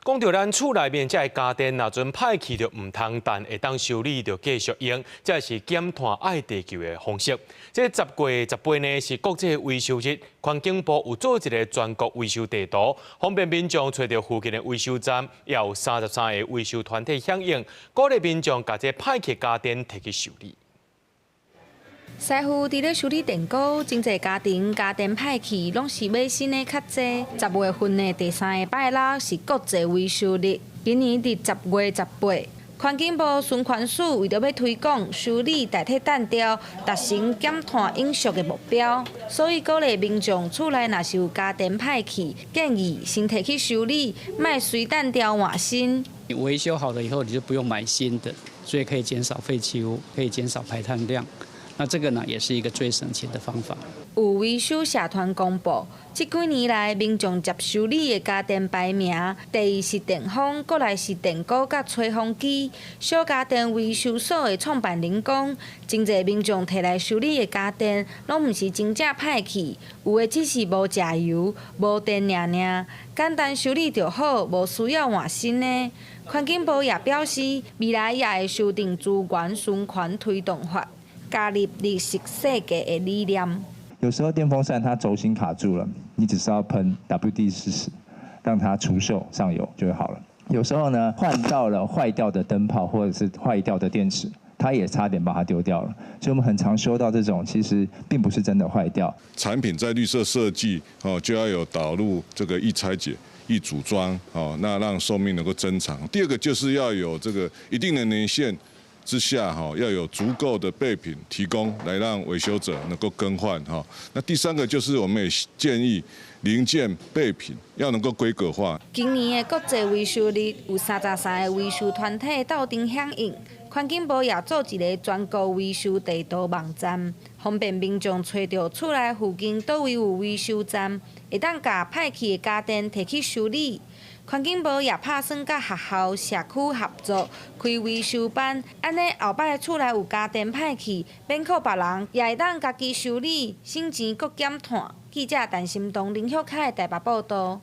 講著咱厝內面這个家電，若陣歹去就毋通等，會當修理就繼續用，這是減碳愛地球的方式。這10月18呢是國際維修日，環境部有做一个全國維修地圖，方便民眾揣著附近的維修站，也有33个維修團體響應，鼓勵民眾共這歹去家電提去修理。師傅佇咧修理電鍋，真濟家庭家電歹去，攏是買新的較濟。10月份的第三个拜六是國際維修日，今年佇10月18。環境部循環署為著欲推廣修理代替擲掉，達成減碳永續的目標，所以鼓勵民眾厝內若是有家電歹去，建議先提去修理，莫隨擲掉換新。你維修好了以後，你就不用買新的，所以可以減少廢棄物，可以減少排碳量。那這個呢，也是一個最省錢的方法。有維修社團公布，這幾年來民眾接修理的家電排名，第一是電風，閣來是電鍋佮吹風機。小家電維修所的創辦人講，真濟民眾提來修理的家電，攏毋是真正歹去，有的只是無食油、無電爾爾，簡單修理就好，無需要換新的。環境部也表示，未來也會修訂資源循環推動法。加入綠色設計的理念。有時候電風扇它軸心卡住了，你只需要噴 WD-40，讓它除鏽上油就會好了。有時候呢，換到了壞掉的燈泡或者是壞掉的電池，它也差點把它丟掉了。所以我們很常收到這種，其實並不是真的壞掉。產品在綠色設計哦，就要有導入這個易拆解、易組裝哦，那讓壽命能夠增長。第二個就是要有這個一定的年限之下，哈，要有足夠的備品提供，來讓維修者能夠更換，哈。那第三個就是我們也建議零件備品要能夠規格化。今年的國際維修日有33个維修團體鬥陣響應，環境部也做一个全國維修地圖網站，方便民眾揣著厝內附近佗位有維修站，會當共歹去的家電提去修理。環境部也拍算佮學校、社區合作開維修班，按呢後擺厝內有家電歹去，免靠別人，也會當家己修理，省錢閣減碳。記者陳心東、林旭凱台北報導。